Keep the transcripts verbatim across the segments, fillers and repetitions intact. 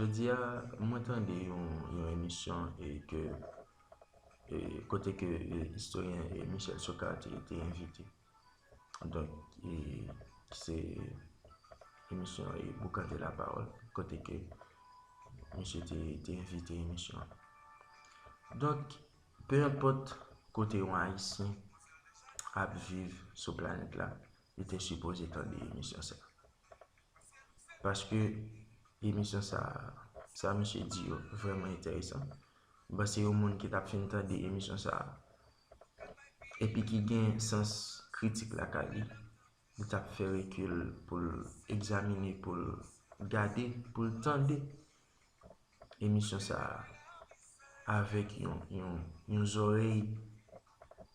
Jodi a, mwen tande yon, yon emisyon e ke, e, kote ke, e, istoryen, e, Michel Soukar te, te envite. Donk, e, se emisyon, e, Boukante Lapawòl, kote ke misye te, te envite emisyon an. Donk, pe enpòt kote yon Ayisyen ap viv sou planèt la, li te sipoze tande emisyon sa. Paske emisyon sa, sa misye di yo vrèman enteresan. M panse yon moun ki t ap fin tande emisyon sa, epi ki gen sans kritik lakay li, li t ap fè rekil pou l egzamine, pou l gade, pou l tande emisyon sa avèk yon, yon, yon zòrèy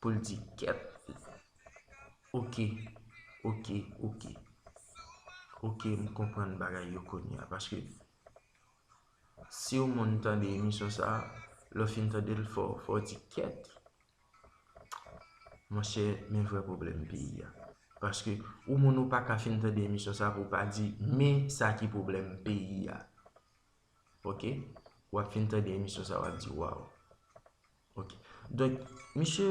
pou l di, kèt, oke, oke, oke, oke, m konprann bagay yo kounye a. Paske si yon moun tande emisyon sa, lè w fin tande l, fò, fò w di, kèt, monchè, men vrè pwoblèm peyi a. Paske ou moun ou pa ka fin tande emisyon sa pou w pa di, men sa ki pwoblèm peyi a. Oke? W ap fin tande emisyon sa, w ap di, waw. Oke. Donk, misye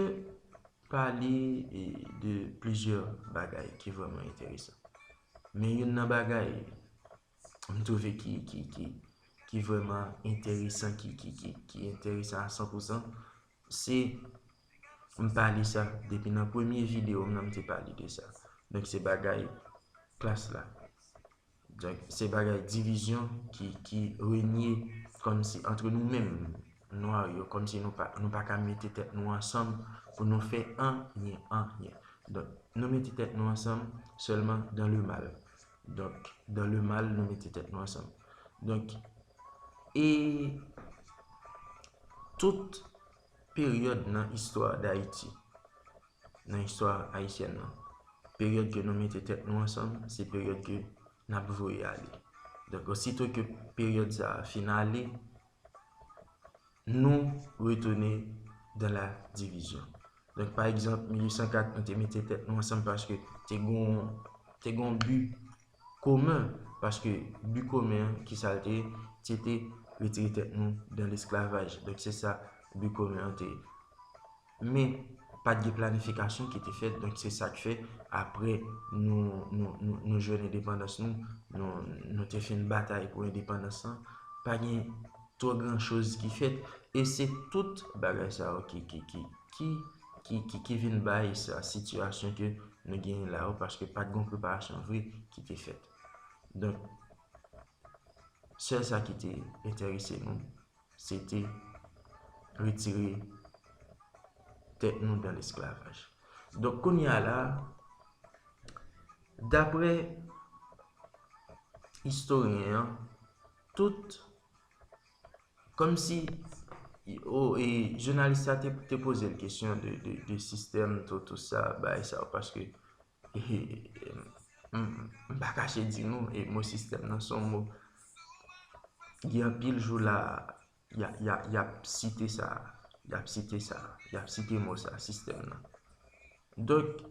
pale, e, de plizyè bagay ki vrèman enteresan. Men youn nan bagay m twouve ki, ki, ki, ki vrèman enteresan, ki, ki, ki, ki enteresan a san pou san, se, m pale sa depi nan premye videyo m nan, m te pale de sa. Donk, se bagay klas la. Donk, se bagay divizyon ki, ki renye kòmsi antre nou menm, nwa yo, kòmsi nou pa, nou pa ka mete tèt nou ansanm pou nou fè anyen, anyen. Donk, nou mete tèt nou ansanm sèlman dans le mal. Donk, dans le mal, nou mete tèt nou ansanm. Donk, e tout peryòd nan istwa Dayiti, nan istwa ayisyèn nan, peryòd ke nou mete tèt nou ansanm, se peryòd ke n ap voye ale. Donk, osito ke peryòd sa a fin ale, nou retounen dans la division. Donk, pa egzanp, mil uit san kat, nou te mete tèt nou ansanm paske te gon, te gon bi komen, paske bi komen an, ki sa l te ye? Se te retire tèt nou dans l'esclavage. Donk, se sa bi komen an te ye. Men, pa t gen planifikasyon ki te fèt, donk se sa k fè, apre nou, nou, nou, nou jwenn endepandans nou, nou, nou te fin batay pou endepandans lan, pa gen twò gran choz ki fèt, e se tout bagay sa yo ki, ki, ki, ki, ki, ki, ki vin bay sa sitiyasyon ke nou genyen la yo, paske pa t gen preparasyon vre ki te fèt. Donk, sèl sa ki te enterese nou, se te retire tèt nou dans l'esclavage. Donk, kounye a la, daprè istoryen an, tout, kòmsi, o, e, jounalis la te, te poze l kesyon de, de, de sistèm, tout, tout sa, bagay sa yo, paske, e, m, m pa kache di nou, e mo sistèm nan se yon mo, gen anpil jou la, y a, y a, y ap site sa, y ap site sa, y ap site mo sa, sistèm nan. Donk,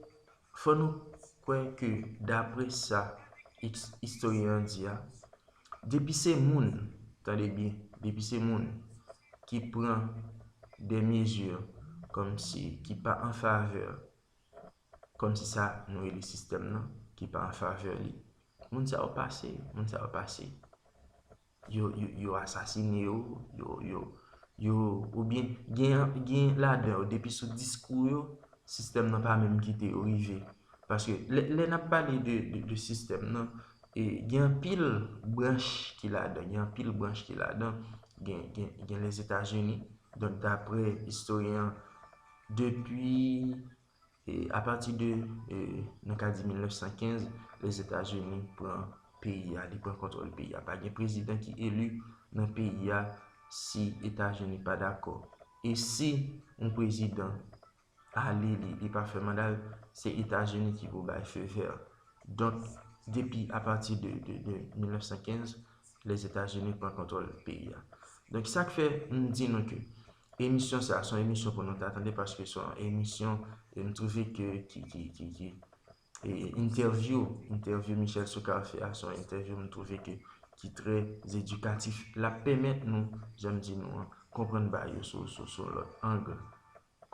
fò nou kwè ke daprè sa is-, istoryen an di a, depi se moun, tande byen, depi se moun ki pran de mezi kòmsi ki pa an favè, kòmsi sa nou rele sistèm nan, ki pa an favè li, moun sa yo pase, moun sa yo pase. Yo, yo, yo asasine yo, yo, yo, yo, oubyen gen, gen ladan yo, depi sou diskou yo, sistèm nan pa menm kite yo rive. Paske lè, lè n ap pale de, de, de sistèm nan, e gen anpil branch ki ladan, gen anpil branch ki ladan, gen, gen, gen Lèzetazini. Donk, daprè istoryen an, depi, e, apati de, e, nou ka di mil nèf san kenz, Lèzetazini pran peyi a, li pran kontwòl peyi a. Pa gen prezidan ki eli nan peyi a si Etazini pa dakò. E si yon prezidan ale, li, li pa fè manda l, se Etazini ki pou bay feu vert. Donk, depi apati de, de, de mil nèf san kenz, Lèzetazini pran kontwòl peyi a. Donk, sa k fè m di nou ke emisyon sa a, se yon emisyon pou nou ta tande, paske se yon emisyon, e m twouve ke, ki, ki, ki, ki, e, entèvyou, entèvyou Michel Soukar fè a, se yon entèvyou m twouve ke ki trè edikatif. L ap pèmèt nou, jan m di nou an, konprann bagay yo sou, sou, sou lòt ang.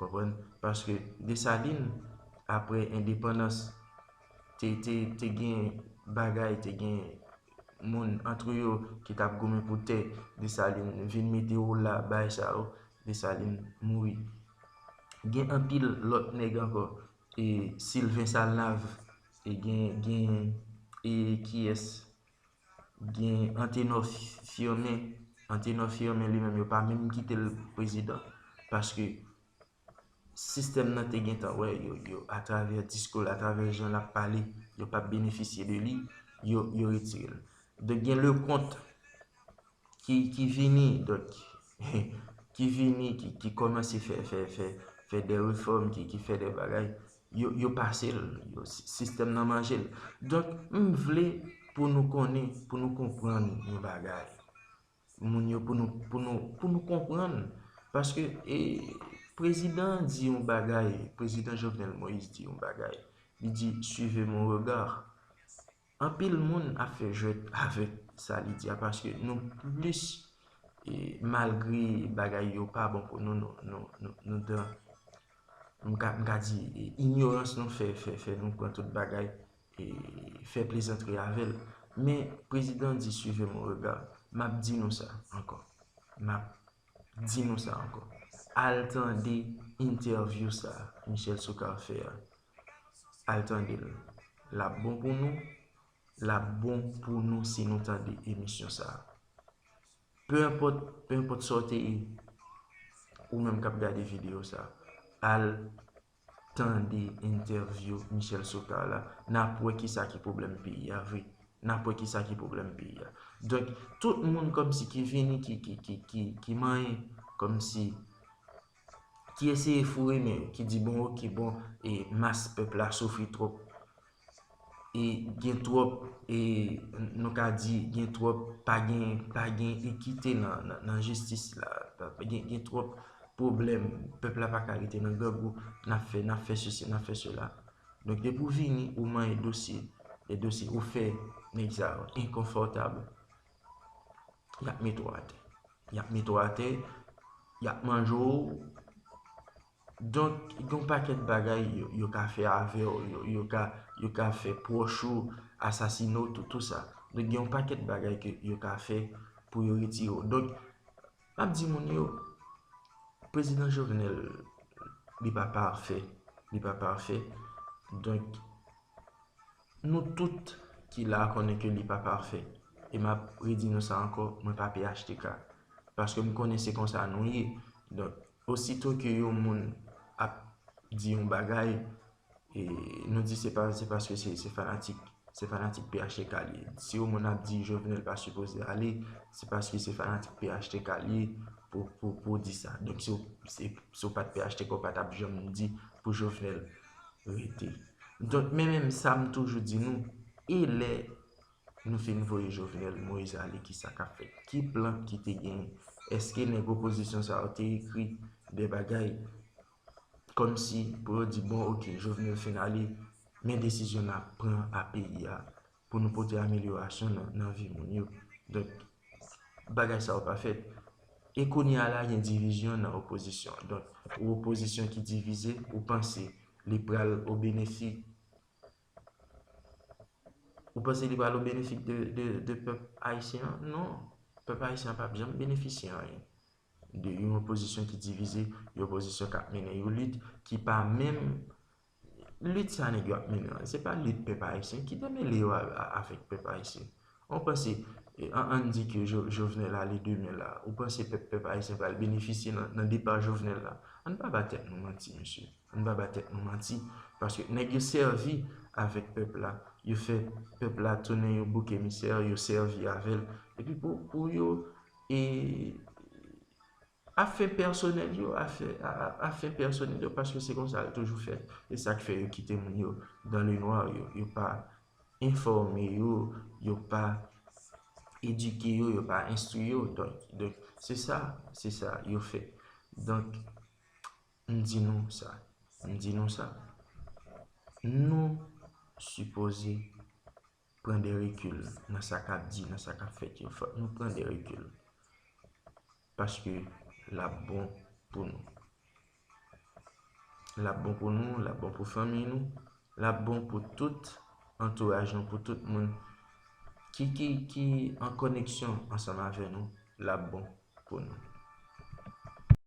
Konprann? Paske Desalin, apre endepandans, te, te, te gen bagay, te gen moun antre yo ki t ap goumen pou tè. Desalin vin mete Ola, bagay sa yo, Desalin mouri. Gen anpil lòt nèg ankò, e Sylvain Salnav, e gen, gen, e kiyès? Gen Anténor Firmin. Anténor Firmin li menm, yo pa menm kite l prezidan, paske sistèm nan te gentan wè yo, yo atravè diskou l, atravè jan l ap pale, yo p ap benefisye de li, yo, yo retire l. Donk, gen Leconte ki, ki vini, donk, ki vini, ki, ki kòmanse fè, fè, fè, fè de refòm, ki, ki fè de bagay, yo, yo pase l, yo, si-, sistèm nan manje l. Donk, m vle pou nou konnen, pou nou konprann yon bagay. Moun yo, pou nou, pou nou, pou nou konprann. Paske, e, prezidan an di yon bagay, prezidan Jovenel Moïse di yon bagay. Li di, suivez mon regard. Anpil moun ap fè jwèt avèk sa li di a, paske nou plis, e, malgre bagay yo pa bon pou nou, nou, nou, nou, nou dan, m ka, m ka di, e, inyorans nou fè, fè, fè nou pran tout bagay, e, fè plezantri avè l. Men, prezidan di, suivez mon regard. M ap di nou sa ankò. M ap di nou sa ankò. Al tande entèvyou sa Michel Soukar fè a. Al tande l. L ap bon pou nou. L ap bon pou nou si nou tande emisyon sa. Pe enpòt, pe enpòt sa w te ye, ou menm k ap gade videyo sa, al tande entèvyou Michel Soukar la, n ap wè kisa ki pwoblèm peyi a vre. N ap wè kisa ki pwoblèm peyi a. Donk, tout moun kòmsi ki vini, ki, ki, ki, ki, ki manyen, kòmsi, ki eseye foure men yo, ki di, bon, oke, bon, e mas pèp la soufri twòp. E gen twòp, e nou ka di, gen twòp, pa gen, pa gen ekite nan, nan, nan jistis la. Pa, gen, gen twòp pwoblèm, pèp la pa ka rete nan grangou, n ap fè, n ap fè sesi, n ap fè sela. Donk, depi w vini, ou manyen dosye, e dosye, ou fè nèg sa yo enkonfòtab, y ap mete w atè. Y ap mete w atè, y ap manje w. Donk, gen yon pakèt bagay yo, yo ka fè avè w, yo, yo ka, yo ka fè pwòch ou asasine w, tout, tout sa. Donk, gen yon pakèt bagay ke yo ka fè pou yo retire w. Donk, m ap di moun yo, prezidan Jovenel, li pa pafè, li pa pafè. Donk, nou tout ki la konnen ke li pa pafè. E m ap redi nou sa ankò, mwen pa P H T K. Paske m konnen se konsa nou ye. Donk, osito ke yon moun ap di yon bagay, e nou di se pa, se paske se, se fanatik, se fanatik P H T K li ye. Si yon moun ap di Jovenel pa sipoze ale, se paske se fanatik P H T K li ye pou, pou, pou di sa. Donk, si w, se, si w pa t P H T K, w pa t ap janm di pou Jovenel rete. Donk, men menm sa m toujou di nou, e lè nou fin voye Jovenel Moïse ale, kisa k ap fèt? Ki plan ki te genyen? Èske nèg opozisyon sa yo te ekri de bagay kòmsi pou yo di, bon, oke, Jovenel fin ale, men desizyon n ap pran a peyi a pou nou pote amelyorasyon nan, nan vi moun yo? Donk, bagay sa yo pa fèt. E kounye a la, gen divizyon nan opozisyon. Donk, ou opozisyon ki divize, ou panse li pral o benefik, ou panse li pral o benefik de, de, de pèp ayisyen an? Non. Pèp ayisyen an p ap janm benefisye anyen de yon opozisyon ki divize, yon opozisyon k ap mennen yon lit ki pa menm lit sa nèg yo ap mennen an, se pa lit pèp ayisyen. Ki te mele yo a, a, avèk pèp ayisyen? Ou panse, e, an, ann di ke Jo-, Jovenel ale demen la, ou panse pèp, pèp ayisyen pral benefisye nan, nan depa Jovenel la? Ann pa ba tèt nou manti, mesye. Ann pa ba tèt nou manti. Paske nèg yo sèvi avèk pèp la. Yo fè pèp la tounen yon bouk emisè, yo sèvi avè l. Epi pou, pou yo, e, a fen pèsonèl yo, a fen, a, a, a fen pèsonèl yo, paske se konsa l toujou fèt. E sa k fè yo kite moun yo dans le noir, yo, yo pa enfòme yo, yo pa edike yo, yo pa enstwi yo. Donk, donk, se sa, se sa yo fè. Donk, m di nou sa, m di nou sa. Nou sipoze pran de rekil nan sa k ap di, nan sa k ap fèt yo. Fòk nou pran de rekil. Paske l ap bon pou nou. L ap bon pou nou, l ap bon pou fanmi nou, l ap bon pou tout antouraj nou, pou tout moun ki, ki, ki an koneksyon ansanm avè nou, l ap bon pou nou.